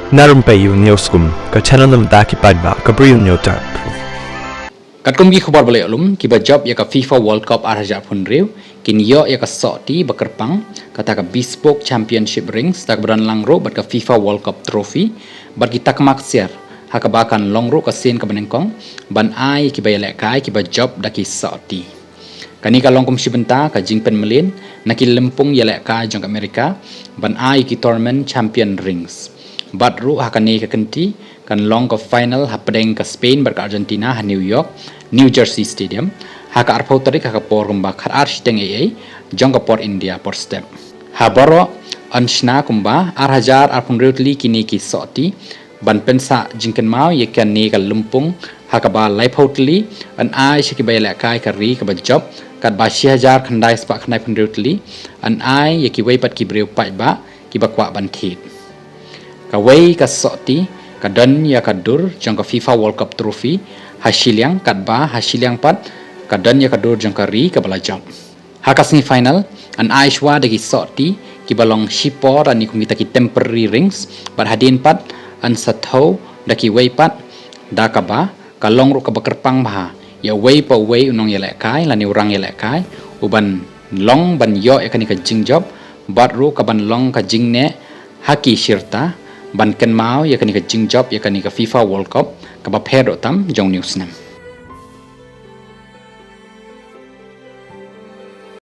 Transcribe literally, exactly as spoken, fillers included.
Na Rympei U News kum ka channel na bynta ki paidbah ka Bri U News Dark. Katkum ki khubor ba la ïoh lum, kiba jop ïa ka FIFA World Cup ar hajar arphew hynriew kin ïoh ïa ka sohti ba kyrpang, kata ka Bespoke Championship Rings, kata kaba don lang ruh bad ka FIFA World Cup Trophy bad ki takma ksiar, ha kaba kan long ruh ka sien kaba nyngkong ban ai ïa kiba ïalehkai kiba jop da ki sohti. Kane ka long kum shi bynta ka jingpynmlien na ki lympung ïalehkai jong ka Amerika ban ai ïa ki Tournament Champion Rings. Bad ruh ha kane ka kynti kan long ka final hapdeng ka Spain bad ka Argentina ha New York New Jersey Stadium ha ka arphew tarik ha ka por kumba khatar shiteng eiei jong ka por India por step. Ha baroh yn shna kumba ar hajar arphew hynriew tylli kine ki sohti ban pynsah jingkynmaw ïa kane ka lympung ha kaba laiphew tylli yn ai sha kiba ïalehkai ka ri kaba jop, katba shi hajar khyndai spah khyndaiphew hynriew tylli yn ai ïa kiwei pat ki briew paidbah kiba kwah ban thied. Kawei ka sohti ka don ïa ka dur jong ka FIFA World Cup Trophy ha shiliang, katba ha shiliang pat ka don ïa ka dur jong ka ri kaba la jop. Ha ka semi final yn ai shuwa da ki sohti kiba long shipor, ani kum kita ki temporary rings, bad hadien pat yn sa thew da kiwei pat, da kaba ka long ruh kaba kyrpang bha ïa uwei pa uwei u nongïalehkai lane u rangïalehkai u ban long ban ïoh ïa kane ka jingjop, bad ruh ka ban long ka jingneh ha ki shirta ban kynmaw ïa kane ka jingjop ïa kane ka FIFA World Cup kaba pher ruh tam jong une u snem.